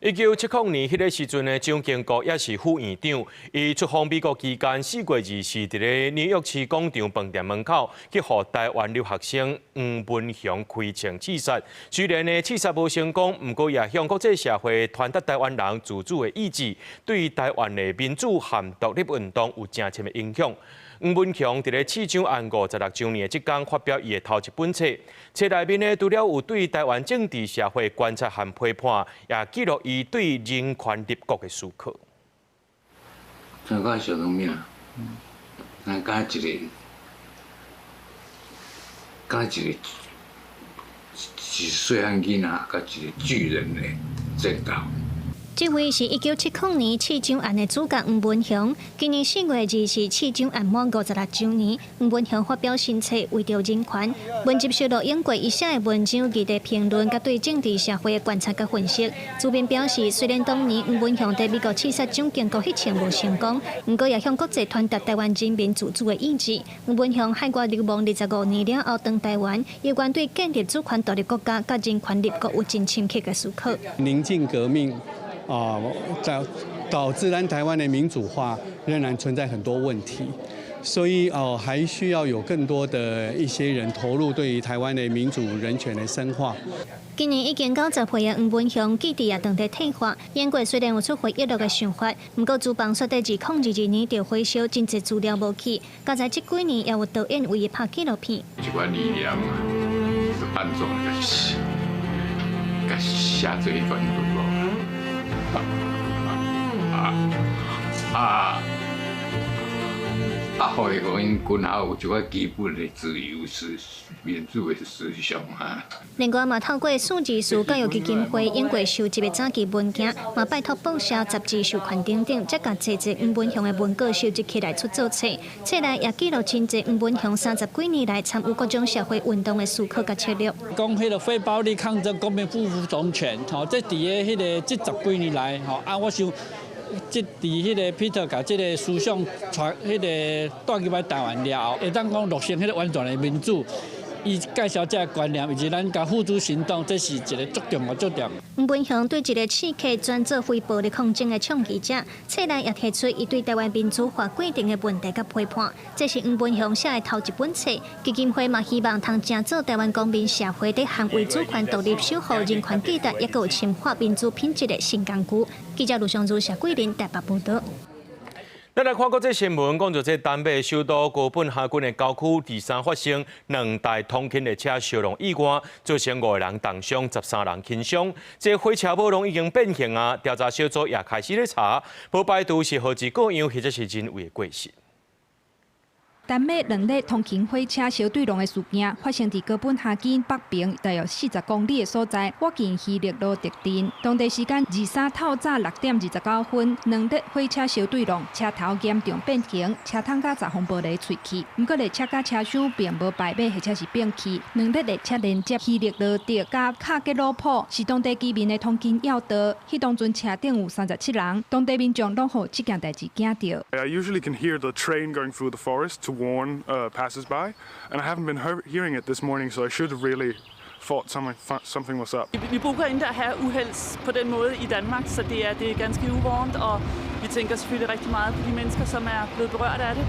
Speaker 1: 1970年彼个時陣呢，蔣經國也是副院長，伊出訪美國期間，4月24佇咧紐約市廣場飯店門口，去予台灣留學生黃文雄開槍刺殺。雖然呢刺殺無成功，毋過也向國際社會傳達台灣人自主的意志，對台灣的民主和獨立運動有誠深的影響。黃文雄佇咧刺蔣案56週年的這工發表伊的頭一本冊，冊內面呢除了有對台灣政治社會觀察和批判，也記錄伊對人權立國的思考。
Speaker 19: 參加小革命，那敢一個，敢一個是細漢囡仔，佮一個巨人的戰鬥。
Speaker 20: 這位是1970年刺蔣案的主角黃文雄。今年4月24刺蔣案滿56週年，黃文雄發表新冊《為著人權》，文集收錄英國伊寫的文章、議題評論，佮對政治社會的觀察佮分析。主編表示，雖然當年黃文雄佇美國刺殺蔣經國彼槍無成功，毋過也向國際傳達台灣人民自主的意志。黃文雄海外流亡25年了後，轉台灣，有關對建立主權獨立國家佮人權立國有真深刻的思考。
Speaker 27: 寧靜革命啊，導致咱台灣的民主化仍然存在很多問題，所以哦，還需要有更多的一些人投入對於台灣的民主人權的深化。
Speaker 20: 今年已經90歲的黃文雄，記憶也正佇退化。英國雖然有出回憶錄的想法，毋過廚房煞佇2022年著火燒，真濟資料無去。加在這幾年也有導演為伊拍紀錄片。
Speaker 19: 一寡理念啊，就按怎共寫做彼款對無？啊啊啊！予伊講𪜶軍校有一寡基本的自由思、民主的思想啊。
Speaker 20: 另外嘛，透過數字書教育基金會英國收集的早期文件，嘛拜託報社雜誌授權等等，才共濟濟黃文雄的文稿收集起來出做冊。冊內也記錄真濟黃文雄三十幾年來參與各種社會運動的思考佮策略。
Speaker 28: 講彼個非暴力抗爭、公民不服從權，吼，這佇个彼个這十幾年來，吼啊，我想。這佇彼个 Peter 共這个思想帶彼个帶入來台灣了後，會當講落成彼个完全的民主。伊介紹這个觀念，以及咱共付諸行動，這是一个足重要、足重要。
Speaker 20: 黃文雄對一个刺客轉做非暴力抗爭的倡議者，冊內也提出伊對台灣民主化過程的問題佮批判。這是黃文雄寫的頭一本冊，基金會嘛希望通成做台灣公民社會佇捍衛主權、獨立、守護人權價值，抑閣有深化民主品質的新工具。記者盧尚如、謝桂林台北報導。
Speaker 1: 咱來看國際新聞，講著這丹麥首都哥本哈根的郊區，禮三發生兩台通勤的車相撞意外，造成五個人重傷，13人輕傷。這火車帽攏已經變形啊！調查小組也開始咧查，無排除是號誌過樣，或者是人為的過失。
Speaker 6: 丹麥兩列通勤火車相對撞的事件發生佇哥本哈根北邊大約40公里的所在，倚近希勒羅德鎮。當地時間23透早6點29分，兩列火車相對撞，車頭嚴重變形，車窗佮閘風玻璃碎去。毋過列車佮車廂並無敗壞或者是變去。兩列列車連接希勒羅德佮卡格魯普，是當地居民的通勤要道。彼當陣車頂有37人，當地民眾攏予這件代誌驚著。
Speaker 8: I usually can hear the train going through the forest to warn passers-by, and I haven't been hearing it this morning, so I should have really thought something was up.
Speaker 9: Vi bruger ikke at have uheld på den måde i Danmark, så det er ganske uvant, og vi tænker selvfølgelig rigtig meget på de mennesker, som er blevet berørt af det.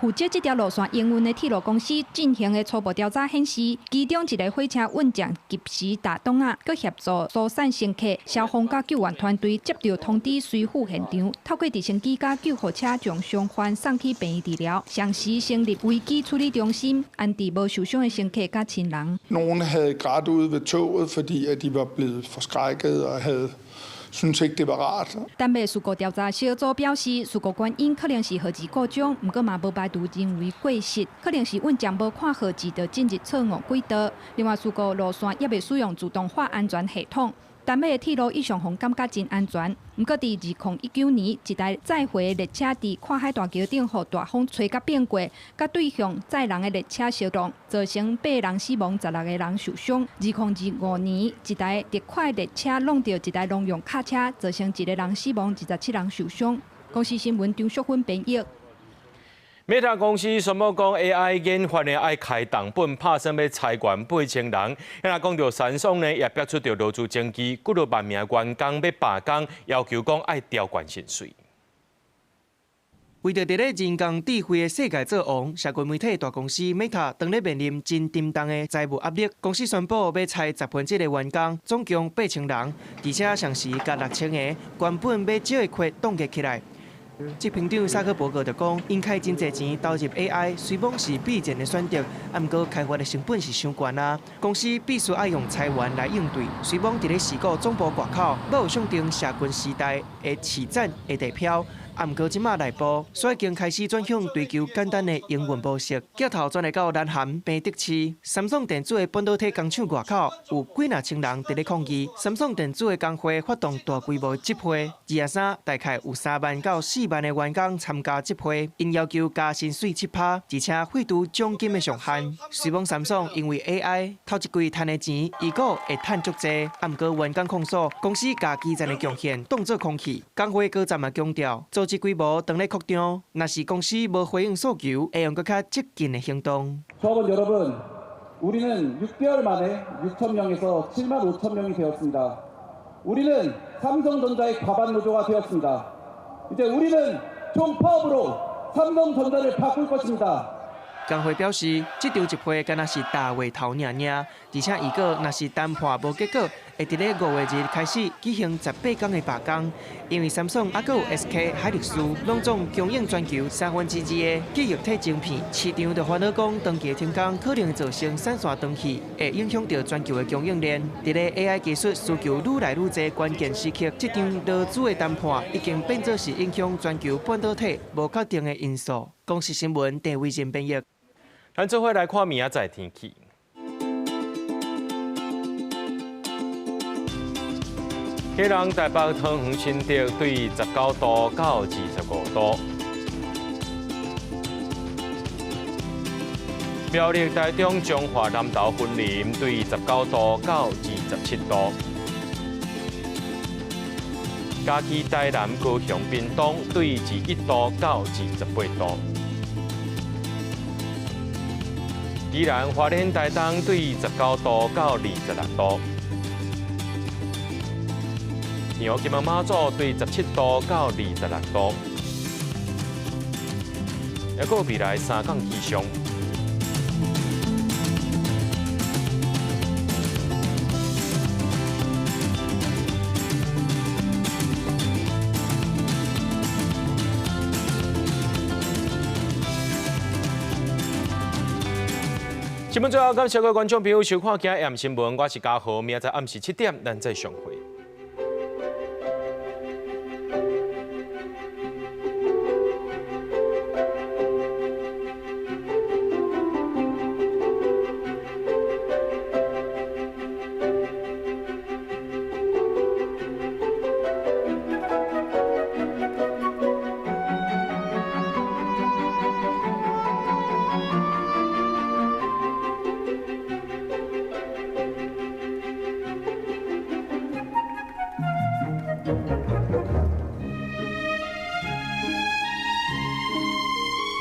Speaker 6: 負責這條路線營運的鐵路公司進行的初步調查顯示，其中一个火車運將及時打擋仔，閣協助疏散乘客。消防佮救援團隊接到通知，隨赴現場，透過直升機佮救護車將傷患送去病院治療，同時成立危機處理中心，安置無受傷的乘客佮親人。
Speaker 10: Nogle havde grædt ude ved toget, fordi at de var blevet forskrækket og havde syntes ikke det var rart。
Speaker 6: 丹麥事故調查小組表示，事故原因可能是號誌故障，毋過嘛無排除人為過失，可能是運將無看號誌就進入錯誤軌道。另外，事故路線猶未使用自動化安全系統。丹麥的鐵路一向予人感覺真安全，毋過佇2019年，一台載貨列車佇跨海大橋頂予大風吹甲變過，佮對向載人的列車相撞，造成8人死亡，16個人受傷。2025年，一台特快列車挵著一台農用卡車，造成1個人死亡，27人受傷。公視新聞張淑芬編譯。
Speaker 1: Meta 公司宣布講 AI 研發呢愛開重本，拍算欲裁員8000人。若講著三星呢，也逼出著勞資爭議，幾若萬名員工欲罷工，要求講愛調懸薪水。
Speaker 14: 為著佇咧人工智慧的世界做王，社交媒體大公司 Meta 當咧面臨真沉重的財務壓力。公司宣布欲裁1%的員工，總共8000人，而且同時共6000个原本欲招的缺凍結起來。執行長薩克伯格就講，𪜶開真濟錢投入 AI，雖罔是必然的選擇，啊，毋過開發的成本是傷懸啊。公司必須愛用裁員來應對。雖罔佇咧矽谷總部外口，閣有象徵社群時代的市展的地標，啊，毋過這馬內部，煞已經開始轉向追求簡單的營運模式。鏡頭轉來到南韓平德市，三星電子的半導體工廠外口有幾若千人佇咧抗議。三星電子的工會發動大規模集會，23大概有3萬到4萬的員工參加集會，𪜶要求加薪水7%，而且廢除獎金的上限。雖罔三星因為 AI 頭一季趁的錢，預估會趁足濟，啊，毋過員工控訴公司共基層的貢獻當做空氣。工會高層嘛強調，組織規模當咧擴張，若是公司無回應訴求，會用閣較激進的行動。
Speaker 21: 조합원여러분, 우리는 6개월 만에 6천 명에서 7만 5천 명이 되었습니다. 우리는 삼성전자의 과반 노조가 되었습니다. 이제 우리는 총파업으로 삼성전자를 바꿀 것입니다.
Speaker 14: 工會表示，這場集會敢若是大話頭爾爾，而且預告若是談判無結果，會佇咧5月2日開始舉行18天的罷工。因為三星、猶閣有 SK 海力士，攏總供應全球2/3的記憶體晶片，市場就煩惱講，長期停工可能造成產線斷去，會影響著全球的供應鏈。佇咧 AI 技術需求愈來愈濟關鍵時刻，這場勞資的談判已經變做是影響全球半導體無確定的因素。公視新聞鄭偉仁編譯。
Speaker 1: 咱做伙來看明仔載天氣。基隆、台北、桃園、新竹對19度到25度。苗栗、台中、彰化、南投、雲林對19度到27度。嘉義、台南、高雄、屏東對21度到28度。宜蘭、花蓮、台東對19度到26度。澎湖、金門、馬祖對17度到26度。抑閣未來三工氣象。新聞最後，感謝各位觀眾朋友收看今日暗新聞，我是嘉豪，明仔載暗時7點，咱再相會。